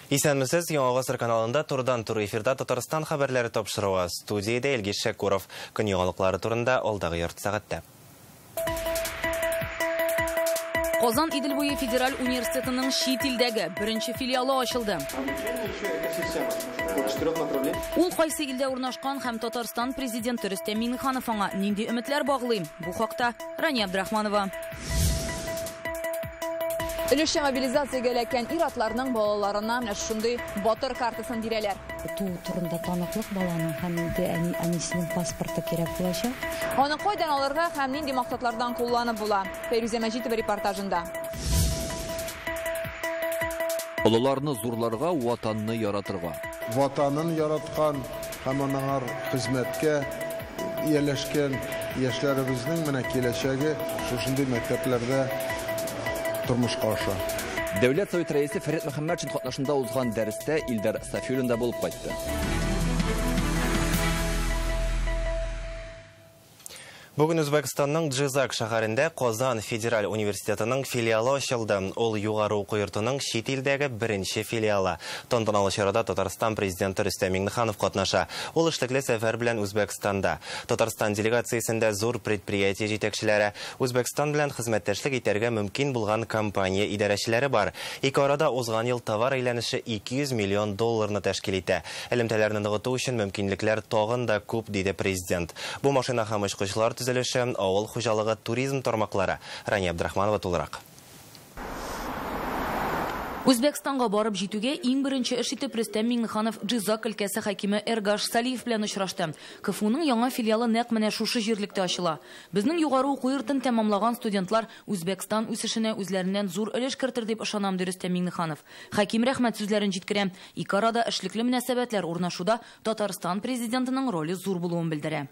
Исәнмесез, Яңа Гасыр каналында турыдан-туры эфирда Татарстан хәбәрләре тапшыруы. Студиядә Илгиз Шәкуров. Көн яңалыклары турында алдагы ярты сәгатьтә. Казан Идел буе федераль университетының чит илдәге беренче филиалы ачылды. Ул кайсы илдә урнашкан һәм Татарстан президенты Рөстәм Миңнеханов аңа нинди өметләр баглый? Бу хакта Рания Абдрахманова. Өлешчә мобилизациягә эләккән ир-атларның балаларына менә шундый батыр картасын бирәләр. Туу турында таныклык баланың һәм инде әнисенең паспорты кирәк булачак. Аны кайдан алырга һәм нинди максатлардан кулланып була? Фәйрүзә Мәҗитова репортажында. Олыларны зурларга, ватанны яратырга. Ватанын яраткан һәм аңар хезмәткә ияләшкән яшьләребезнең менә киләчәге шушындый мәктәпләрдә тормышка аша. Дәүләт Советы рәисе Фәрит Мөхәммәтшин катнашында узган дәрестә Илдар Сафиуллин да булып кайтты. Бүген Үзбәкстанның Джизак шәһәрендә Казан федераль университетының филиалы ачылды. Ул югары уку йортының чит илдәге беренче филиалы. Тантаналы чарада Татарстан президенты Рөстәм Миңнеханов катнаша. Ул эшлекле сәфәр белән Үзбәкстанда. Татарстан делегациясендә зур предприятие җитәкчеләре, Үзбәкстан белән хезмәттәшлек итәргә мөмкин булган компания идарәчеләре бар. Ике арада узган ел товар әйләнеше 200 миллион долларны тәшкил итә. Элемтәләрне ныгыту өчен мөмкинлекләр тагын да күп, диде президент. Бу машина һәм очкычлар төзелеше, авыл хуҗалыгы, туризм тармаклары. Рания Абдрахманова тулырак. Үзбәкстанга барып җитүгә иң беренче эш итеп Рөстәм Миңнеханов Джизак өлкәсе хакиме Эргаш Салиев белән очрашты. КФУның яңа филиалы нәкъ менә шушы җирлектә ачыла. Безнең югары уку йортын тәмамлаган студентлар Үзбәкстан үсешенә үзләреннән зур өлеш кертер дип ышанам, ди Рөстәм Миңнеханов. Хаким рәхмәт сүзләрен җиткерә. Ике арада эшлекле мөнәсәбәтләр урнашуда Татарстан президентының роле зур булуын белдерә.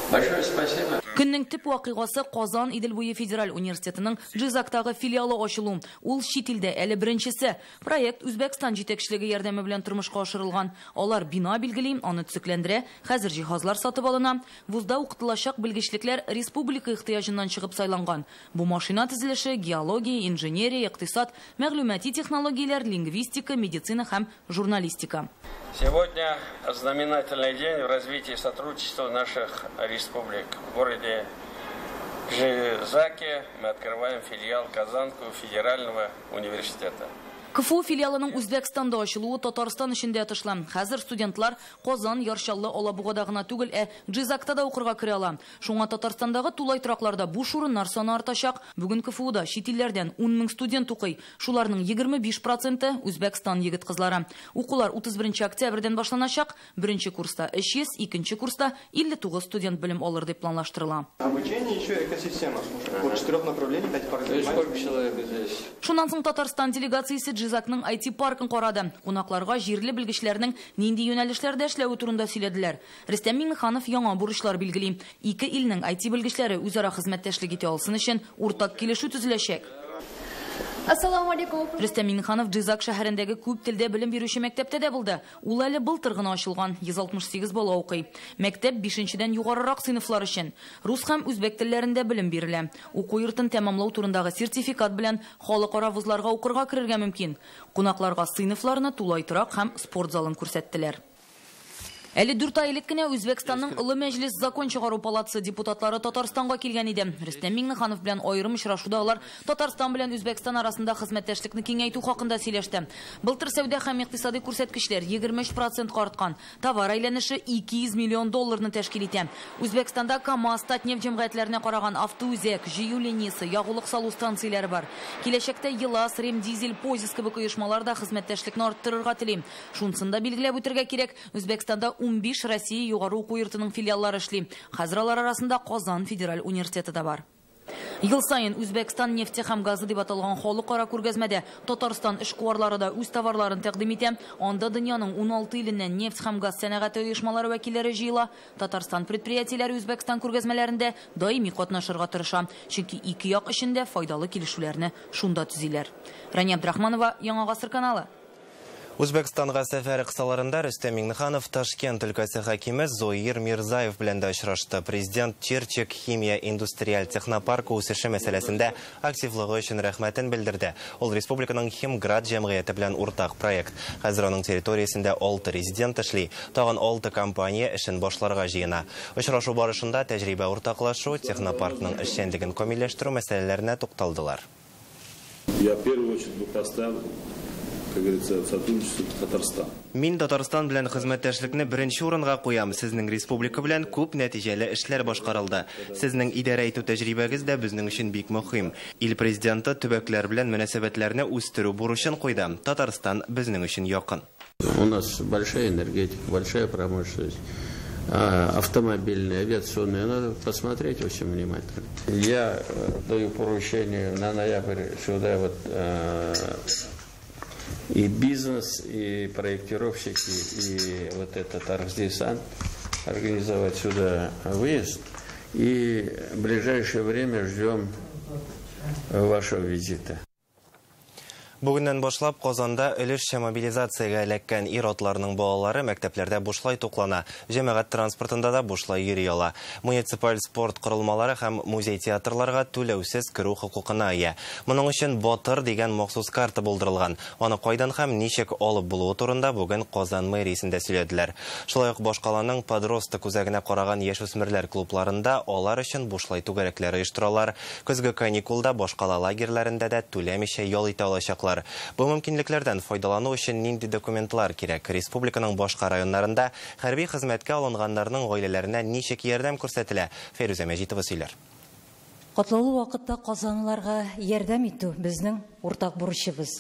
Большое спасибо. Көннең төп вакыйгасы Казан Идел буе федераль университетының Джизактагы филиалы ачылу. Ул чит илдә әле беренчесе. Проект Үзбәкстан җитәкчелеге ярдәме белән тормышка ашырылган. Алар бина билгели, аны төзекләндерә, хәзер җиһазлар сатып алына. Вузда укытылачак белгечлекләр республика ихтыяҗыннан чыгып сайланган. Бу машина төзелеше, геология, инженерия, икътисад, мәгълүмати технологияләр, лингвистика, медицина һәм журналистика. Сегодня знаменательный день в развитии сотрудничества наших республик. В городе Джизаке мы открываем филиал Казанского федерального университета. КФУ филиалының Үзбәкстанда ачылуы Татарстан өчен дә отышлы. Хәзер студентлар Казан, Яр Чаллы, Алабугада гына түгел, ә Джизакта да укырга керә ала. Шуңа Татарстандагы тулай торакларда буш урыннар саны артачак. Бүген КФУда чит илләрдән 10 мең студент укый. Шуларның 25% Үзбәкстан егет-кызлары. Укулар 31 октябрьдән башланачак. Беренче курста 300, икенче курста 59 студент белем алыр дип планлаштырыла. Обучение еще экосистема. От 4 направлений 5 пар занимается. Сколько человек здесь? Шуннан соң Татарстан делегациясе Джизакның IT-паркын карады. Кунакларга җирле белгечләрнең нинди юнәлешләрдә эшләве турында сөйләделәр. Рөстәм Миңнеханов яңа бурычлар билгели. Ике илнең IT белгечләре үзара хезмәттәшлек итә алсын өчен уртак килешү төзеләчәк. Ассаламу алейкум. Рөстәм Миңнеханов Джизак шәһәрендәге күп телдә белем бирүче мәктәптә дә булды. Ул әле былтыр гына ачылган, 168 бала укый. Мәктәп 5-дән югарырак сыйныфлар өчен. Рус һәм үзбәк телләрендә белем бирелә. Уку йортын тәмамлау турындагы сертификат белән халыкара вузларга укырга керергә мөмкин. Кунакларга сыйныфларны, тулай торак һәм спорт залын күрсәттеләр. Әле 4 ай элек кенә Үзбәкстанның Олы Мәҗлес закон чыгару палатасы депутатлары Татарстанга килгән иде. Рөстәм Миңнеханов белән аерым очрашуда алар Татарстан белән Үзбәкстан арасында хезмәттәшлекне киңәйтү хакында сөйләште. Былтыр сәүдә һәм икътисади күрсәткечләр 23% арткан. Товар әйләнеше 200 миллион долларны тәшкил итә. Үзбәкстанда КАМАЗ, Татнефть җәмгыятьләренә караган автоүзәк, җыю линиясе, ягулык салу станцияләре бар. Киләчәктә ЕЛАС, Ремдизель, Позис кебек оешмалар да хезмәттәшлекне арттырырга тели. Шунысын да билгеләп үтәргә кирәк, Үзбәкстанда 15 Россия югары уку йортының филиаллары эшли. Хәзер алар арасында Казан федераль университеты да бар. Ел сайын Үзбәкстан нефте һәм газы дип аталган халыкара күргәзмәдә Татарстан эшкуарлары да үз товарларын тәкъдим итә. Анда дөньяның 16 иленнән нефть һәм газ сәнәгате оешмалары вәкилләре җыела. Татарстан предприятиеләре Үзбәкстан күргәзмәләрендә даими катнашырга тырыша, чөнки ике як өчен дә файдалы килешүләрне шунда төзиләр. Рания Абдрахманова, Яңа Гасыр каналы. Үзбәкстанга сәфәре кысаларында Рөстәм Миңнеханов Ташкент өлкәсе хакиме Зоир Мирзаев белән дә очрашты. Президент Чирчик химия индустриаль технопаркы үсеше мәсьәләсендә активлыгы өчен рәхмәтен белдерде. Ул республиканың Химград җәмгыяте белән уртак проект. Хәзер аның территориясендә 6 резидент эшли, тагын 6 компания эшен башларга җыена. Очрашу барышында тәҗрибә уртаклашу, технопаркның эшчәнлеген камилләштерү мәсьәләләренә тукталдылар. Я в первую очередь бы поставил, как говорится, сотрудничество Татарстан. Мин Татарстан белән хезмәттәшлекне беренче урынга куям. Сезнең республика белән күп нәтиҗәле эшләр башкарылды. Сезнең идарә итү тәҗрибәгез дә безнең өчен бик мөһим. Ил президенты төбәкләр белән мөнәсәбәтләрне үстерү бурычын куйды. Татарстан безнең өчен якын. У нас большая энергетика, большая промышленность, автомобильная, авиационная. Надо посмотреть очень внимательно. Я даю поручение на ноябрь сюда вот и бизнес, и проектировщики, и вот этот архдесант организовать сюда выезд. И в ближайшее время ждем вашего визита. Бүгеннән башлап Казанда өлешчә мобилизациягә эләккән ир-атларның балалары мәктәпләрдә бушлай туклана, җәмәгать транспортында да бушлай йөри ала. Муниципаль спорт корылмалары һәм музей-театрларга түләүсез керү хокукына ия. Моның өчен Батыр дигән махсус карта булдырылган. Аны кайдан һәм ничек алып булуы турында бүген Казан мэриясендә сөйләделәр. Шулай ук башкаланың Подросток үзәгенә караган яшүсмерләр клубларында алар өчен бушлай түгәрәкләр оештыралар. Көзге каникулда башкала лагерьләрендә дә түләмичә ял итә алачаклар. Бу мөмкинлекләрдән файдалану өчен нинди документлар кирәк? Республиканың башка районнарында хәрби хезмәткә алынганнарның гаиләләренә ничек ярдәм күрсәтелә? Фәйрүзә Мәҗитова сөйләр. Катлаулы вакытта казанлыларга ярдәм итү безнең уртак бурычыбыз.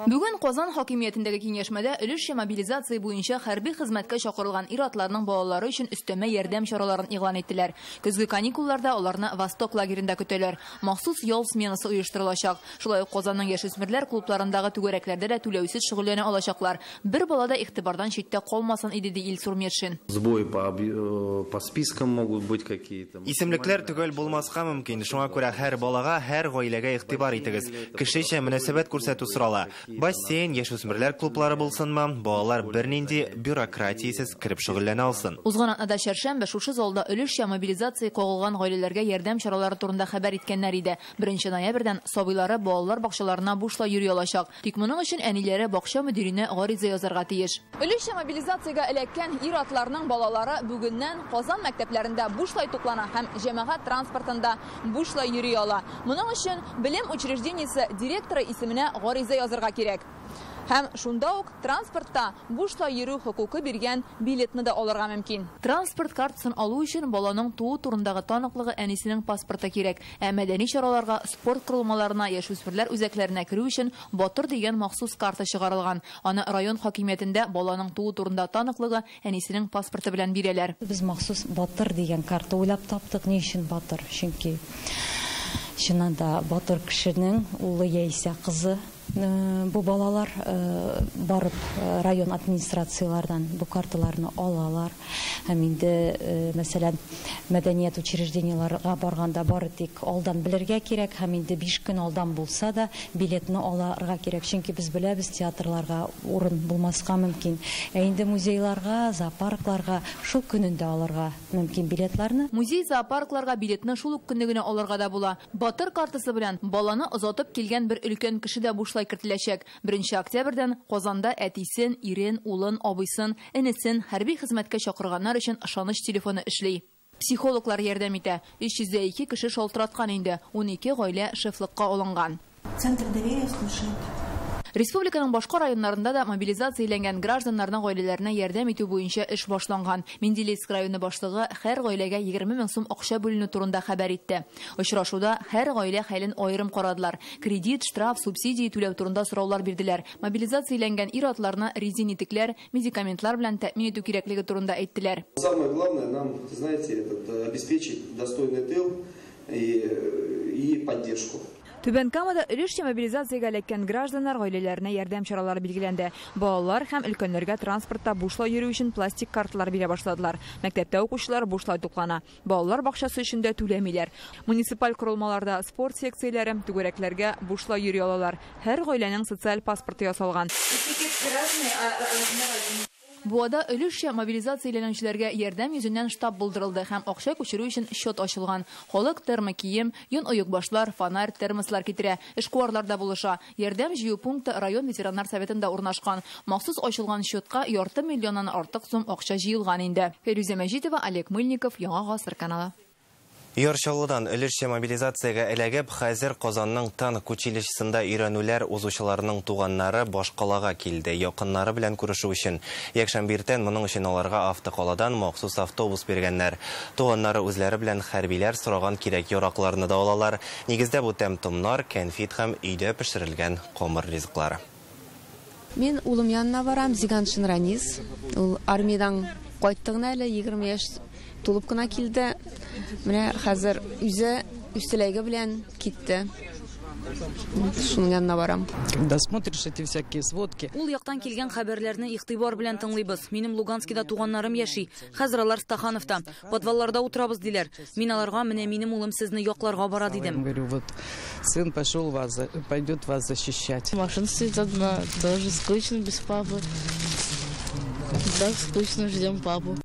Бүген Казан хакимиятендәге киңәшмәдә өлешчә мобилизация буенча хәрби хезмәткә чакырылган ир-атларның балалары өчен өстәмә ярдәм чараларын игълан иттеләр. Көзге каникулларда аларны Восток лагеренда көтәләр. Махсус ял сменасы оештырылачак. Шулай ук Казанның яшүсмерләр клубларындагы түгәрәкләрдә дә түләүсез шөгыльләнә алачаклар. Бер бала да игътибардан читтә калмасын иде, ди Илсур Метшин. Сбои по спискам могут быть какие-то. Исемлекләр төгәл булмаска мөмкин. Шуңа күрә һәр балага, һәр гаиләгә игътибар итегез. Кешечә мөнәсәбәт күрсәтү сорала. Бассейн, яшүсмерләр клублары булсынмы, балалар бернинди бюрократиясез кереп шөгыльләнә алсын. Узган атнада чәршәмбе шушы залда өлешчә мобилизация кагылган гаиләләргә ярдәм чаралары турында хәбәр иткәннәр иде. 1 ноябрьдән сабыйлары балалар бакчаларына бушлай йөри алачак. Тик моның өчен әниләре бакча мөдиренә гариза язарга тиеш. Өлешчә мобилизациягә эләккән ир-атларның балалары бүгеннән Казан мәктәпләрендә бушлай туклана һәм җәмәгать транспортында бушлай йөри ала. Моның өчен белем учреждениесе директоры исеменә гариза язарга кирәк. Һәм шунда ук транспортта бушлай йөрү хокукы биргән билетны да алырга мөмкин. Транспорт картасын алу өчен баланың туу турындагы таныклыгы, әнисенең паспорты кирәк. Ә мәдәни чараларга, спорт корылмаларына, яшүсмерләр үзәкләренә керү өчен Батыр дигән махсус карта чыгарылган. Аны район хакимиятендә баланың туу турында таныклыгы, әнисенең паспорты белән бирәләр. Без махсус Батыр дигән карта уйлап таптык. Ни өчен Батыр? Чөнки чыннан да батыр кешенең улы яисә кызы бу балалар барып район администрациялардан бу карталарны алалар. Һәм инде, мәсәлән, мәдәният учреждениеларга барганда бары тик алдан белергә кирәк, һәм инде 5 көн алдан булса да билетны алырга кирәк, чөнки без беләбез, театрларга урын булмаска мөмкин. Ә инде музейларга, зоопаркларга шул көнендә алырга мөмкин билетларны. Музей, зоопаркларга билетны шул ук көнне генә алырга да була. Батыр картасы белән баланы озатып килгән бер өлкән кеше дә бушлай кертеләчәк. 1 октябрьдән Казанда әтисен, ирен, улын, абыйсын, энесен хәрби хезмәткә чакырганнар өчен ышаныч телефоны эшли. Психологлар ярдәм итә. 302 кеше шалтыраткан инде. 12 гаилә шефлыкка алынган. Центр доверия слушает. Республиканың башка районнарында да мобилизацияләнгән гражданнарның гаиләләренә ярдәм итү буенча эш башланган. Менделеевск районы башлыгы һәр гаиләгә 20 мең сум акча бүленү турында хәбәр итте. Очрашуда һәр гаилә хәлен аерым карадылар. Кредит, штраф, субсидия түләү турында сораулар бирделәр. Мобилизацияләнгән ир-атларны резин итекләр, медикаментлар белән тәэмин итү кирәклеге турында әйттеләр. Самое главное нам, знаете, это обеспечить достойный тыл и поддержку. Түбән Камада өлешчә мобилизациягә эләккән гражданнар гаиләләренә ярдәм чаралары билгеләнде. Балалар һәм өлкәннәргә транспортта бушлай йөрү өчен пластик карталар бирә башладылар. Мәктәптә укучылар бушлай туклана. Балалар бакчасы өчен дә түләмиләр. Муниципаль корылмаларда спорт секцияләре, түгәрәкләргә бушлай йөри алалар. Һәр гаиләнең социаль паспорты ясалган. Буада өлешчә мобилизацияләнүчеләргә ярдәм йөзеннән штаб булдырылды һәм акча күчерү өчен счет ачылган. Халык термокием, йон оекбашлар, фонарь, термослар китерә. Эшкуарлар да булыша. Ярдәм җыю пункты район ветераннар советында урнашкан. Махсус ачылган счетка ярты миллионнан артык сум акча җыелган инде. Фирүзә Мәҗитова, Олег Мыльников, Яңа Гасыр каналы. Яр Чаллыдан өлешчә мобилизациягә эләгеп, хәзер Казанның танк училищесында өйрәнүләр узучыларның туганнары башкалага килде, якыннары белән күрешү өчен. Якшәмбе иртән моның өчен аларга автокаладан махсус автобус биргәннәр. Туганнары үзләре белән хәрбиләр сораган кирәк-яракларны да алалар. Нигездә бу тәм-томнар, кәнфит һәм өйдә пешерелгән камыр ризыклары. Мин улым янына барам, Зиганшин Ранис. Ул армиядән кайтты гына әле, 20 яшь тулып кына килде. Менә хәзер үзе үз теләге белән китте. Шуның янына барам. Когда смотришь эти всякие сводки. Ул яктан килгән хәбәрләрне игътибар белән тыңлыйбыз. Минем Луганскида туганнарым яши. Хәзер алар Стахановта. Подвалларда утырабыз диләр. Мин аларга менә минем улым сезне якларга бара дидем. Говорю, вот сын пошел вас, пойдет вас защищать. Машина стоит одна, тоже скучно без папы. Так скучно, ждем папу.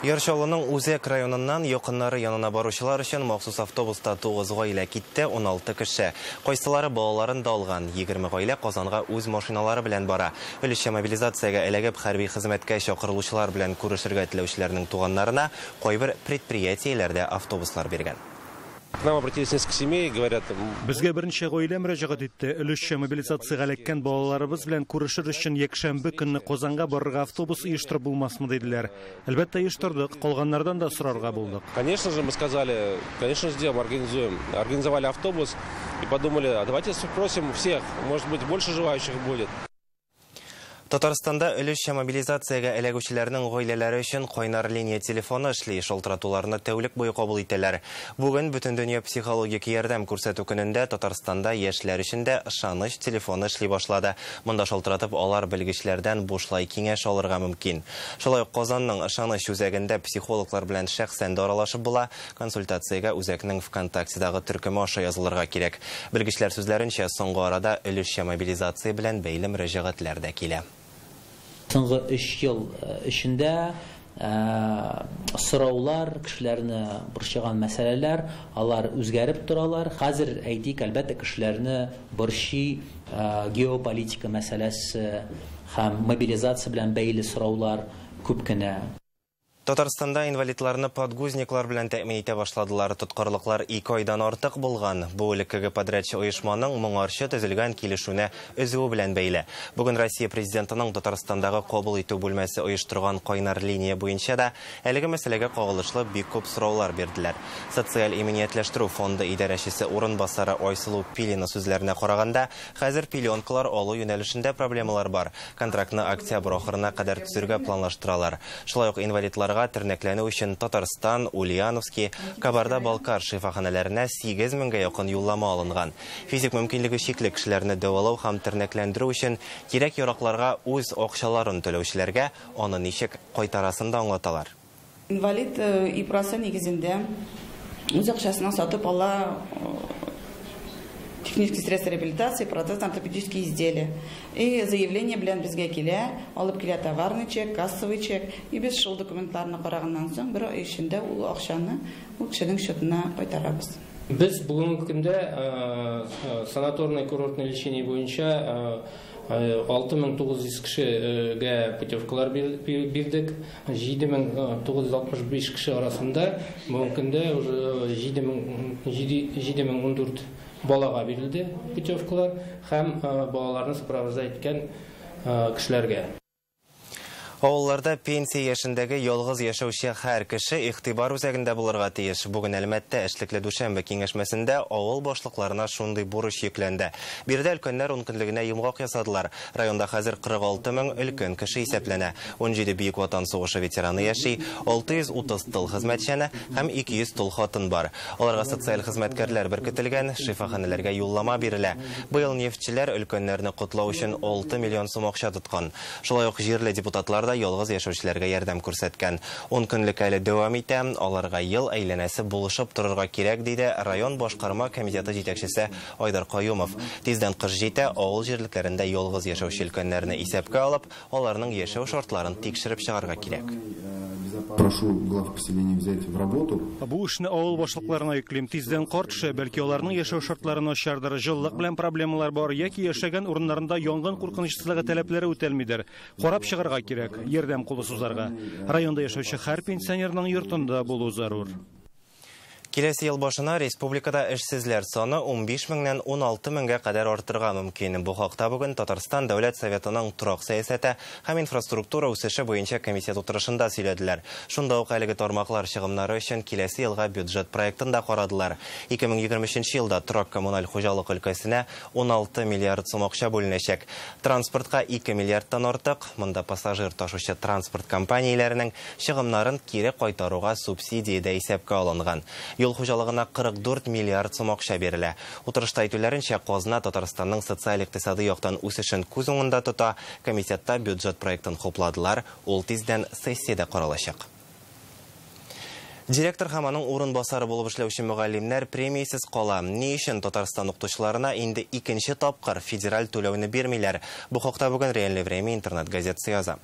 Яр Чаллының Үзәк районыннан якыннары янына баручылар өчен махсус автобуста 9 гаилә китте, 16 кеше. Кайсылары балаларын да алган. 20 гаилә Казанга үз машиналары белән бара. Өлешчә мобилизациягә эләгеп хәрби хезмәткә чакырылучылар белән күрешергә теләүчеләрнең туганнарына кайбер предприятиеләрдә автобуслар биргән. К нам обратились несколько семей, говорят, Безгә берничә гаилә мөрәҗәгать итте. Өлешчә мобилизациягә эләккән балаларыбыз белән күрешер өчен якшәмбе көнне Казанга барырга автобус оештырып булмасмы диделәр. Әлбәттә оештырдык, калганнардан да сорарга булдык. Конечно же, мы сказали, конечно, сделаем, организуем. Организовали автобус и подумали, а давайте спросим всех, может быть, больше желающих будет. Татарстанда өлешчә мобилизациягә эләгүчеләрнең гаиләләре өчен кайнар линия телефоны эшли. Шалтыратуларны тәүлек буе кабул итәләр. Бүген Бөтендөнья психологик ярдәм күрсәтү көнендә Татарстанда яшьләр өчен дә ышаныч телефоны эшли башлады. Монда шалтыратып алар белгечләрдән бушлай киңәш алырга мөмкин. Шулай ук Казанның ышаныч үзәгендә психологлар белән шәхсән дә аралашып була. Консультациягә үзәкнең ВКонтактедагы төркеме аша язылырга кирәк. Белгечләр сүзләренчә, соңгы арада өлешчә мобилизация белән бәйле мөрәҗәгатьләр дә килә. Соңгы 3 ел эчендә сораулар, кешеләрне борчыган мәсьәләләр, алар үзгәреп торалар. Хәзер әйтик, әлбәттә, кешеләрне борчый геополитика мәсьәләсе һәм мобилизация белән бәйле сораулар күп кенә. Татарстанда инвалидларны подгузниклар белән тәэмин итә башладылар. Тоткарлыклар 2 айдан артык булган. Бу элеккеге подрядчы оешманың моңарчы төзелгән килешүне өзүе белән бәйле. Бүген Россия президентының Татарстандагы кабул итү бүлмәсе оештырган кайнар линия буенча да әлеге мәсьәләгә кагылышлы бик күп сораулар бирделәр. Социаль иминиятләштерү фонды идарәчесе урынбасары Айсылу Пилина сүзләренә караганда, хәзер пеленкалар алу юнәлешендә проблемалар бар. Контрактны октябрь ахырына кадәр төзергә планлаштыралар. Шулай ук инвалидларга тернәкләнү өчен Татарстан, Ульяновский, Кабарда-Балкар шифаханәләренә 8000гә якын юллама алынган. Физик мөмкинлеге чикле кешеләрне дәвалау һәм тернәкләндерү өчен кирәк-яракларга үз акчаларын түләүчеләргә аны ничек кайтарасын да аңлаталар. Инвалид ИПРАсы нигезендә үз акчасына сатып ала технические средства реабилитации, протезно-ортопедические изделия. И заявление белән безгә килә, алып килә товарный чек, кассовый чек. И без шул документларны караганнан соң бер ай эчендә ул акчаны ул кешенең счетына кайтарабыз. Без бүгенге көндә санаторный курортный лечение буенча 6900 кешегә путевкалар бирдек. 7965 кеше арасында бүгенге көндә уже 7014 балага бирелде путевкалар һәм балаларны сопровождать иткән кешеләргә. Авылларда пенсия яшендәге ялгыз яшәүче һәр кеше игътибар үзәгендә булырга тиеш. Бүген Әлмәттә эшлекле дүшәмбе киңәшмәсендә авыл башлыкларына шундый бурыч йөкләнде. Биредә өлкәннәр ункөнлегенә йомгак ясадылар. Районда хәзер 46 мең өлкән кеше исәпләнә. 17 Бөек Ватан сугышы ветераны яши, 630 тыл хезмәтчәне һәм 200 тол хатын бар. Аларга социаль хезмәткәрләр беркетелгән, шифаханәләргә юллама бирелә. Быел нефтьчеләр өлкәннәрне котлау өчен 6 миллион сум акча тоткан. Шулай ук җирле депутатлар да ялгыз яшәүчеләргә ярдәм күрсәткән. 10 көнлек әле дәвам итә, аларга ел әйләнәсе булышып торырга кирәк, диде район башкарма комитеты җитәкчесе Айдар Каюмов. Тиздән кыш җитә, авыл җирлекләрендә ялгыз яшәүче өлкәннәрне исәпкә алып, аларның яшәү шартларын тикшереп чыгарга кирәк. Прошу глав поселения взять в работу. Бу эшне авыл башлыкларына йөклим. Тиздән кар төшә, бәлки аларның яшәү шартлары начардыр, җылылык белән проблемалар бар яки яшәгән урыннарында янгын куркынычсызлыгы таләпләре үтәлмидер. Карап чыгарга кирәк, ярдәм кулы сузарга. Районда яшәүче һәр пенсионерның йортында булу зарур. Киләсе ел башына республикада эшсезләр саны 15 меңнән 16 меңгә кадәр артырга мөмкин. Бу хакта бүген Татарстан Дәүләт Советының торак сәясәте һәм инфраструктура үсеше буенча комитет утырышында сөйләделәр. Шунда ук әлеге тармаклар чыгымнары өчен киләсе елга бюджет проектын да карадылар. 2023 елда торак коммуналь хуҗалык өлкәсенә 16 миллиард сум акча бүленәчәк. Транспортка 2 миллиардтан артык, монда пассажир ташучы транспорт компанияләренең чыгымнарын кире кайтаруга субсидия дә исәпкә алынган. Юл хуҗалыгына 44 миллиард сум акча бирелә. Утырышта әйтүләренчә, казна Татарстанның социаль-икътисади яктан үсешен күз уңында тота. Комитетта бюджет проектын хупладылар. Ул тиздән сессиядә каралачак. Директор һәм аның урынбасары булып эшләүче мөгаллимнәр премиясез кала. Ни өчен Татарстан укытучыларына инде икенче тапкыр федераль түләүне бирмиләр? Бу хакта бүген Реальное время интернет газетасы яза.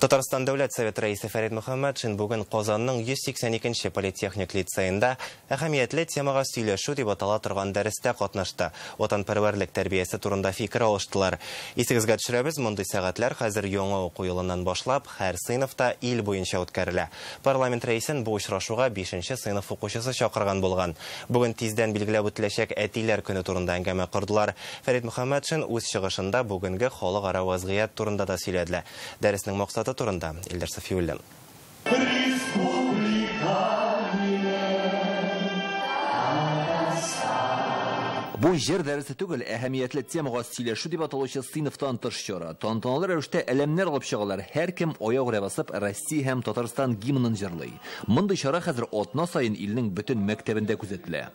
Татарстан Дәүләт Советы рәисе Фәрит Мөхәммәтшин бүген Казанның 182нче политехник лицеенда әһәмиятле темага сөйләшү дип атала торган дәрестә катнашты. Ватанпәрвәрлек тәрбиясе турында фикер алыштылар. Исегезгә төшерәбез, мондый сәгатьләр хәзер яңа уку елыннан башлап һәр сыйныфта ил буенча үткәрелә. Парламент рәисен бу очрашуга 5нче сыйныф укучысы чакырган булган. Бүген тиздән билгеләп үтеләчәк әтиләр көне турында әңгәмә кордылар. Фәрит Мөхәммәтшин үз чыгышында бүгенге халыкара вазгыять турында да сөйләде. Дәреснең максаты турында Илдар Сафиуллин. Бу җыр дәресе түгел, әһәмиятле темага сөйләшү дип аталучы сыйныфтан тыш чара. Тантаналы рәвештә әләмнәр алып чыгалар. Һәркем аягүрә басып Россия һәм Татарстан гимнын җырлый. Мондый чара хәзер атна саен илнең бөтен мәктәбендә күзәтелә.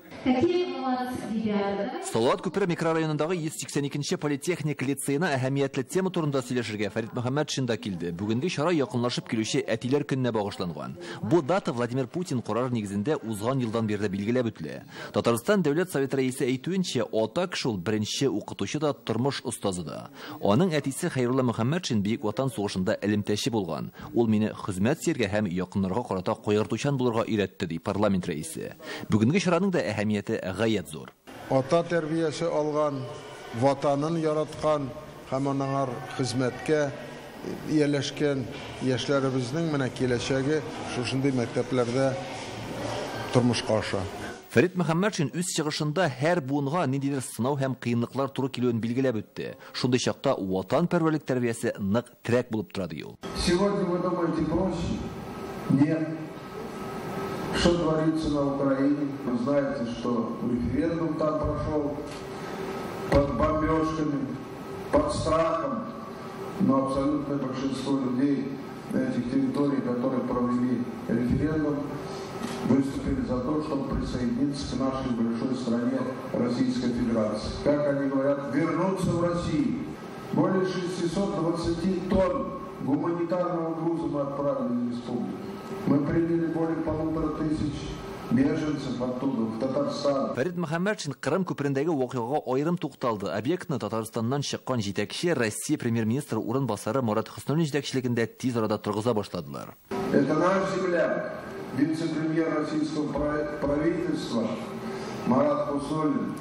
Салават күпере микрорайонындагы 182нче политехник лицеена әһәмиятле тема турында сөйләшергә Фәрит Мөхәммәтшин да килде. Бүгенге чара якынлашып килүче әтиләр көненә багышланган. Бу дата Владимир Путин карары нигезендә узган елдан бирле билгеләп үтелә. Татарстан Дәүләт Советы рәисе әйтүенчә, ата кеше ул беренче укытучы да, тормыш остазы да. Аның әтисе Хәйрулла Мөхәммәтшин Бөек Ватан сугышында элемтәче булган. Ул мине хезмәт сөяргә һәм якыннарга карата кайгыртучан булырга өйрәтте, ди парламент рәисе. Бүгенге чараның да әһәмияте гаять зур. Ата тәрбиясе алган, ватанын яраткан һәм аңар хезмәткә ияләшкән яшьләребезнең менә киләчәге шушындый мәктәпләрдә тормышка аша. Фәрит Мөхәммәтшин үз чыгышында һәр буынга ниндидер сынау һәм кыенлыклар туры килүен билгеләп үтте. Шундый чакта ватанпәрвәрлек тәрбиясе нык терәк булып тора, ди ул. Сегодня вы думаете проще? Нет. Что творится на Украине? Вы знаете, что референдум там прошел под бомбежками, под страхом, но абсолютное большинство людей на этих территориях, которые провели референдум, выступили за то, чтобы присоединиться к нашей большой стране Российской Федерации. Как они говорят, вернуться в Россию. Более 620 тонн гуманитарного груза мы отправили в республику. Мы приняли более 1500 беженцев оттуда, в Татарстан. Фәрит Мөхәммәтшин Кырым күперендәге вакыйгага аерым тукталды. Объектны Татарстаннан чыккан җитәкче Россия премьер-министры урынбасары Марат Хөснуллин җитәкчелегендә тиз арада торгыза башладылар. Это наш земляк, вице-премьер российского правительства Марат Хуснуллин.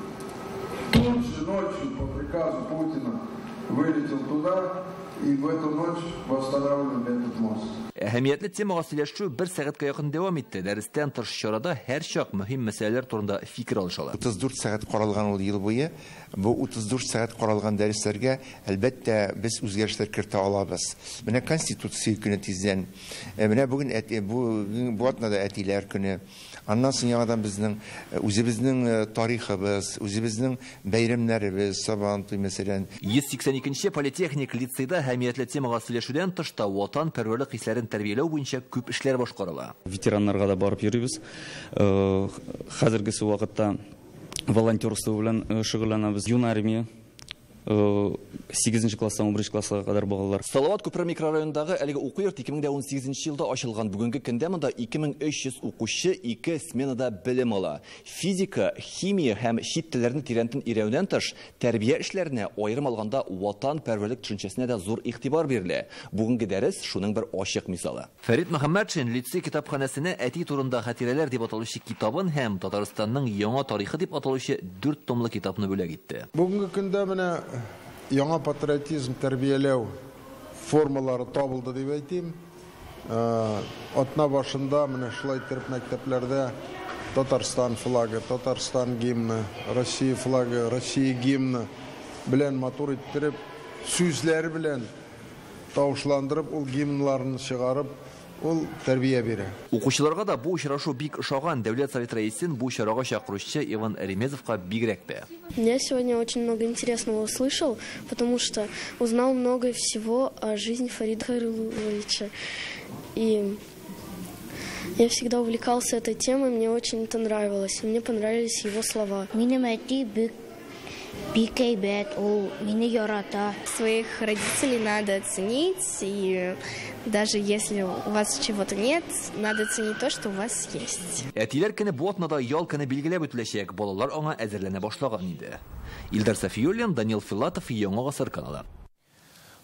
Тут же ночью по приказу Путина вылетел туда И в эту ночь восстанавливаем этот мост. Әһәмиятле темага сөйләшү бер сәгатькә якын дәвам итте. Дәрестән тыш чарада һәрчак мөһим мәсьәләләр турында фикер алышалар. 34 сәгать каралган ул ел буе. Бу 34 сәгать каралган дәресләргә, әлбәттә, без үзгәрешләр кертә алабыз. Менә Конституция көне тиздән. Менә бүген бу атнада әтиләр көне. Аннан соң яңадан безнең үзебезнең тарихыбыз, үзебезнең бәйрәмнәребез, Сабантуй мәсәлән. 182нче политехник лицейда әһәмиятле темага сөйләшүдән тыш та ватанпәрвәрлек хисләрен тәрбияләү буенча күп эшләр башкарыла. Ветераннарга да барып йөрибез. Хәзергесе вакытта волонтерство белән шөгыльләнәбез. Юнармия 8 класстан 11 класска кадәр балалар. Салават күпере микрорайонындагы әлеге уку йорты 2018 елда ачылган. Бүгенге көндә монда 2300 укучы 2 сменада белем ала. Физика, химия һәм чит телләрне тирәнтен өйрәнүдән тыш, тәрбия эшләренә, аерым алганда ватанпәрвәрлек төшенчәсенә дә зур игътибар бирелә. Бүгенге дәрес шуның бер ачык мисалы. Фәрит Мөхәммәтшин лицей китапханәсенә Әти турында хатирәләр дип аталучы китабын һәм Татарстанның яңа тарихы дип аталучы 4 томлы китапны бүләк итте. Бүгенге көндә менә яңа патриотизм тәрбияләү формалары табылды дип әйтим. Атна башында менә шулай итеп мәктәпләрдә Татарстан флагы, Татарстан гимны, Россия флагы, Россия гимны белән матур иттереп, сүзләре белән тавышландырып, ул гимнларны чыгарып, ул тәрбия бирә. Укучыларга да бу очрашу бик ошаган. Дәүләт Совет рәисен бу чарага чакыручы Иван Ремезовка бигрәк тә. Я сегодня очень много интересного услышал, потому что узнал много всего о жизни Фарида Хайрулловича. И я всегда увлекался этой темой, мне очень это нравилось. Мне понравились его слова. Минем әти бик әйбәт, ул мине ярата. Своих родителей надо ценить, и даже если у вас чего-то нет, надо ценить то, что у вас есть. Әтиләр көне бу атнада ял көне билгеләп үтеләчәк. Балалар аңа әзерләнә башлаган инде. Илдар Сафиуллин, Данил Филатов, Яңа Гасыр каналы.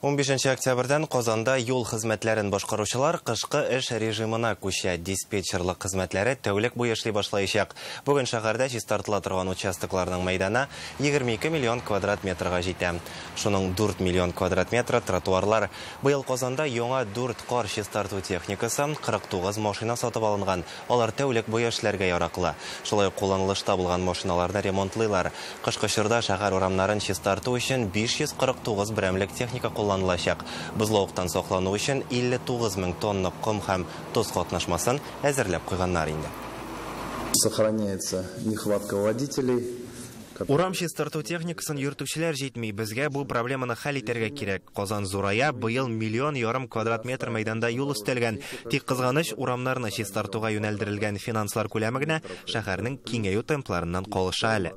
15 октябрьдән Казанда юл хезмәтләрен башкаручылар кышкы эш режимына күчә. Диспетчерлык хезмәтләре тәүлек буе эшли башлаячак. Бүген шәһәрдә чистартыла торган участокларның мәйданы 22 миллион квадрат метрга җитә. Шуның 4 миллион квадрат метры тротуарлар. Быел Казанда яңа 4 кар чистарту техникасы, 49 машина сатып алынган. Алар тәүлек буе эшләргә яраклы. Шулай ук кулланылышта булган машиналарны ремонтлыйлар. Кышкы чорда шәһәр урамнарын чистарту өчен 549 берәмлек техника кулланыла. Бозлавыктан саклану өчен 59 мең тонна ком һәм тоз катнашмасын әзерләп куйганнар инде. Сохраняется нехватка водителей. Урам чистарту техникасын йөртүчеләр җитми. Безгә бу проблеманы хәл итәргә кирәк. Казан зурая, быел 1,5 миллион квадрат метр мәйданда юл өстәлгән. Тик кызганыч, урамнарны чистартуга юнәлдерелгән финанслар күләме генә шәһәрнең киңәю темпларыннан калыша әле.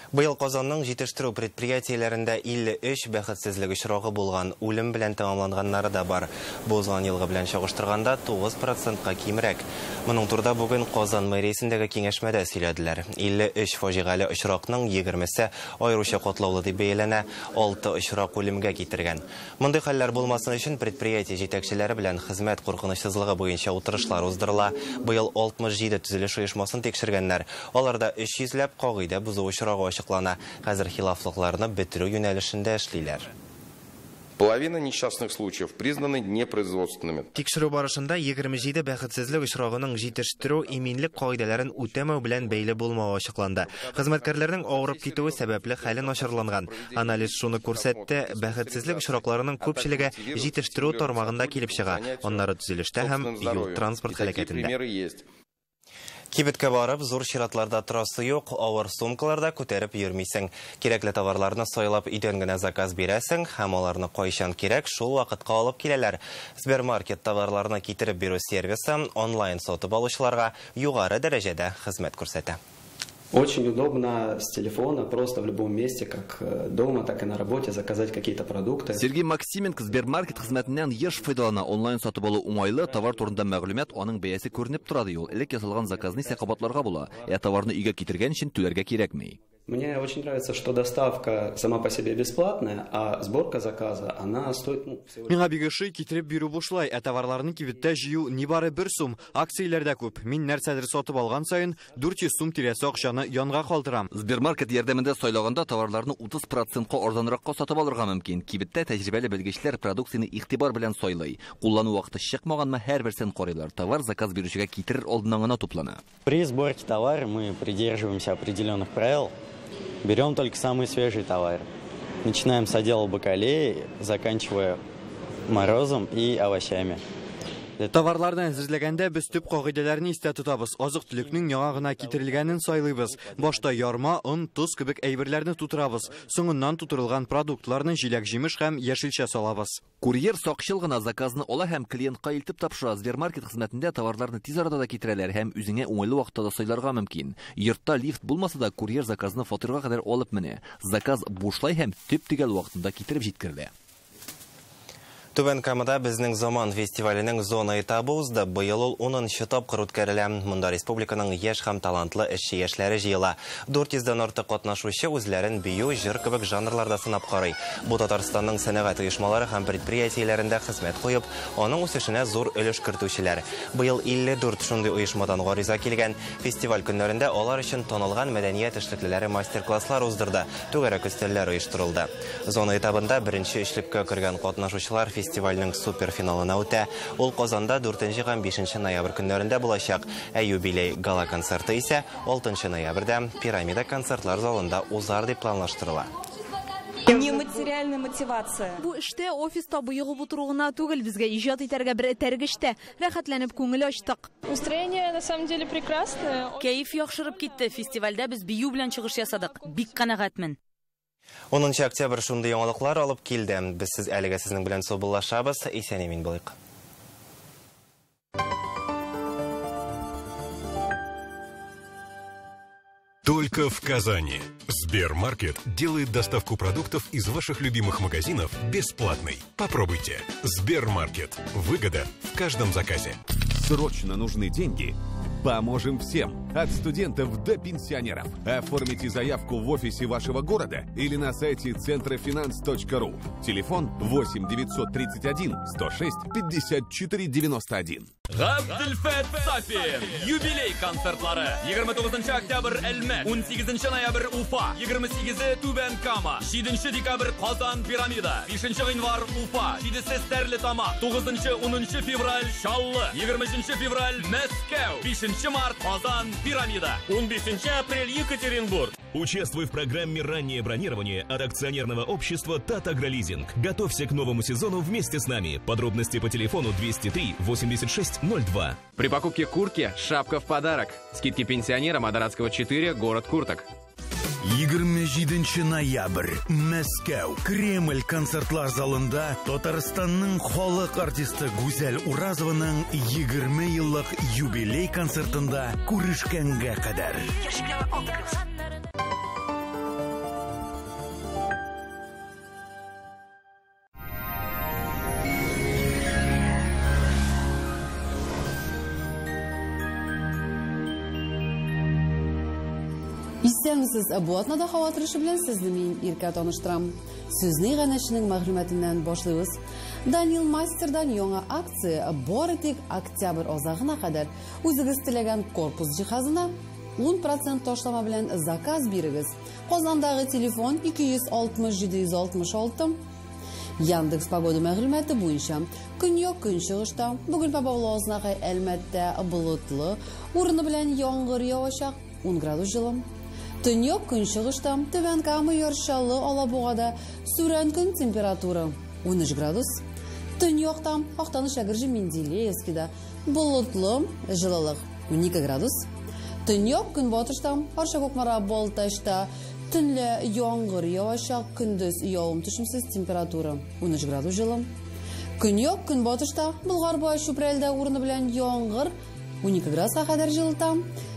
Быел Казанның җитештерү предприятиеләрендә 53 бәхетсезлек очрагы булган, үлем белән тәмамланганнары да бар. Бу узган елгы белән чагыштырганда 9%-ка кимрәк. Моның турында бүген Казан мэриясендәге киңәшмәдә сөйләделәр. 53 фаҗигале очракның 20-се аеруча катлаулы дип бәяләнә, 6 очрак үлемгә китергән. Мондый хәлләр булмасын өчен предприятие җитәкчеләре белән хезмәт куркынычсызлыгы буенча утырышлар уздырыла. Быел 67 төзелеш оешмасын тикшергәннәр. Аларда 300 ләп кагыйдә бозу очрагы ачыклана. Хәзер хилафлыкларны бетерү юнәлешендә эшлиләр. Половина несчастных случаев признаны непроизводственными. Тикшерү барышында 27 бәхетсезлек очрагының җитештерү иминлек кагыйдәләрен үтәмәү белән бәйле булмавы ачыкланды. Хезмәткәрләрнең авырып китүе сәбәпле хәле начарланган. Анализ шуны күрсәтте, бәхетсезлек очракларының күпчелеге җитештерү тармагында килеп чыга. Аннары төзелештә һәм юл-транспорт һәлакәтендә. Кибеткә барып, зур чиратларда торасы юк, авыр сумкаларда күтәреп йөрмисең. Кирәкле товарларны сайлап өйдән генә заказ бирәсең һәм аларны кайчан кирәк, шул вакытка алып киләләр. Сбермаркет товарларны китереп бирү сервисы онлайн сатып алучыларга югары дәрәҗәдә хезмәт күрсәтә. Очень удобно с телефона просто в любом месте, как дома, так и на работе, заказать какие-то продукты. Сергей Максименко Сбермаркет хезмәтеннән еш файдалана. Онлайн сатып алу уңайлы, товар турында мәгълүмат, аның бәясе күренеп тора ди ул. Элек ясалган заказны исә кабатларга була. Ә товарны өйгә китергән өчен түләргә кирәкми. Мне очень нравится, что доставка сама по себе бесплатная, а сборка заказа, она стоит... Ну, всего... Миңа бик ошый, китереп бирү бушлай, ә товарларны кибеттә җыю нибары 1 сум. Акцияләр дә күп. Мин нәрсәдер сатып алган саен 400 сум тирәсе акчаны янга калдырам. Сбермаркет ярдәмендә сайлаганда товарларны 30%-ка арзанракка сатып алырга мөмкин. Кибеттә тәҗрибәле белгечләр продукцияне игътибар белән сайлый. Куллану вакыты чыкмаганмы, һәрберсен карыйлар. Товар заказ бирүчегә китерер алдыннан гына туплана. При сборке товара мы придерживаемся определенных правил. Берем только самый свежий товар. Начинаем с отдела бакалеи, заканчивая морозом и овощами. Товарларны әзерләгәндә без төп кагыйдәләрне истә тотабыз. Азык-төлекнең яңа гына китерелгәнен сайлыйбыз. Башта ярма, он, тоз кебек әйберләрне тутырабыз. Соңыннан тутырылган продуктларны җиләк-җимеш һәм яшелчә салабыз. Курьер сакчыл гына заказны ала һәм клиентка илтеп тапшыра. Сбермаркет хезмәтендә товарларны тиз арада да китерәләр һәм үзеңә уңайлы вакытта да сайларга мөмкин. Йортта лифт булмаса да, курьер заказны фатирга кадәр алып менә. Заказ бушлай һәм төп-төгәл вакытында китереп җиткерелә. Түбән Камада «Безнең заман» фестиваленең зона этабы узды. Быел ул 10нчы тапкыр үткәрелә. Монда республиканың яшь һәм талантлы эшче яшьләре җыела. 400дән артык катнашучы үзләрен бию, җыр кебек жанрларда сынап карый. Бу Татарстанның сәнәгать оешмалары һәм предприятиеләрендә хезмәт куеп, аның үсешенә зур өлеш кертүчеләр. Быел 54 шундый оешмадан гариза килгән. Фестиваль көннәрендә алар өчен танылган мәдәният эшлеклеләре мастер-класслар уздырды, түгәрәк өстәлләр оештырылды. Зона этабында беренче өчлеккә кергән катнашучылар фестивальнең суперфиналына үтә. Ул Казанда 4 һәм 5 ноябрь көннәрендә булачак. Ә юбилей гала-концерты исә 6 ноябрьдә Пирамида концертлар залында узар дип планлаштырыла. Нематериальная мотивация. Бу эштә офиста боегып утыру гына түгел, безгә иҗат итәргә бер этәргеч тә. Рәхәтләнеп күңел ачтык. Настроение на самом деле прекрасное. Кәеф яхшырып китте. Фестивальдә без бию белән чыгыш ясадык. Бик канәгатьмен. 10 октябрь шундый яңалыклар алып килде. Без сез әлегә сезнең белән саубуллашабыз. Исән-имин булыйк. Только в Казани. Сбермаркет делает доставку продуктов из ваших любимых магазинов бесплатной. Попробуйте. Сбермаркет. Выгода в каждом заказе. Срочно нужны деньги? Поможем всем, от студентов до пенсионеров. Оформите заявку в офисе вашего города или на сайте центрофинанс.ру. Телефон 8 931 106 54 91. Габделфәт Сафин. Юбилей концертлары. 29 октябрь Әлмәт, 18 ноябрь Уфа, 28 Түбән Кама, 7 декабрь Казан Пирамида, 5 гыйнвар Уфа, 7 Стәрлетамак, 9-10 февраль Чаллы, 23 февраль Мәскәү, 5 март Казан Пирамида, 15 апрель Екатеринбург. Участвуй в программе «Раннее бронирование» от акционерного общества «Татагролизинг». Готовься к новому сезону вместе с нами. Подробности по телефону 203 86 02. При покупке куртки шапка в подарок. Скидки пенсионерам Адорадского 4, город Курток. 27 ноябрь. Мәскәү. Кремль концертлар залында Татарстанның халык артисты Гүзәл Уразованың 20 еллык юбилей концертында күрешкәнгә кадәр. Исәнмесез, бу атнада һава торышы белән сезне мин Иркә таныштырам. Сүзне иганәченең мәгълүматыннан башлыйбыз. Данил Мастердан яңа акция бары тик октябрь азагына кадәр үзегез теләгән корпус җиһазына 10% ташлама белән заказ бирегез. Казандагы телефон 260 766. Яндекс погода мәгълүматы буенча көньяк көнчыгышта бүген Павловка Азнакай Әлмәттә болытлы, урыны белән яңгыр явачак, 10 градус җылы. Төньяк көнчыгышта Түбән Кама, Яр Чаллы, Алабугада сүрән көн температура 13 градус. Төньякта Актаныш, Әгерҗе, Менделеевскида болытлы, җылылык 12 градус. Төньяк көнбатышта Арча, Кукмара, Балтачта төнлә яңгыр явачак, көндез явым-төшемсез, температура 13 градус җылы. Көньяк көнбатышта Болгар-Бай, Чүпрәлдә урыны белән яңгыр 12 градуска кадәр җылыта.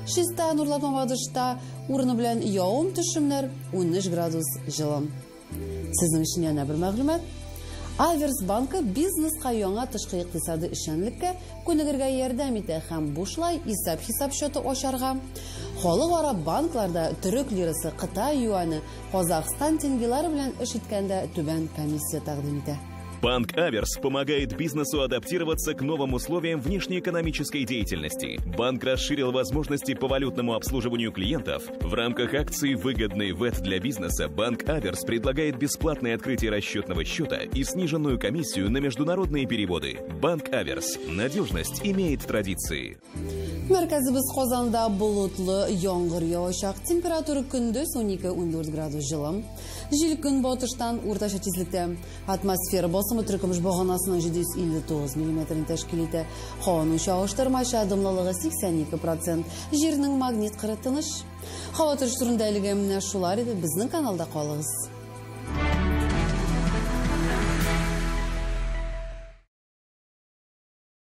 Чиста, Нурлат, Мамадышта урыны белән явым-төшемнәр 13 градус җылы. Сезнең өчен янә бер мәгълүмат. Аверс банкы бизнеска яңа тышкы икътисади эшчәнлеккә күнегергә ярдәм итә һәм бушлай исәп-хисап счеты ачарга, Халыкара банкларда төрек лирасы, Кытай юане, Казахстан тенге белән эш иткәндә түбән комиссия тәкъдим итә. Банк Аверс помогает бизнесу адаптироваться к новым условиям внешнеэкономической деятельности. Банк расширил возможности по валютному обслуживанию клиентов. В рамках акции «Выгодный ВЭТ для бизнеса» Банк Аверс предлагает бесплатное открытие расчетного счета и сниженную комиссию на международные переводы. Банк Аверс. Надежность имеет традиции. Мәркәзебез Казанда болытлы, яңгыр явачак. Температура көндез 12-14 градус җылы. Җил көнбатыштан уртача тизлектә. Атмосфера басымы теркөмеш баганасының 759 миллиметрын тәшкил итә. Һаваның чагыштырмача дымлылыгы 82%. Җирнең магнит кыры тыныч. Һава торышы турында әлегә менә шулар иде. Безнең каналда калыгыз.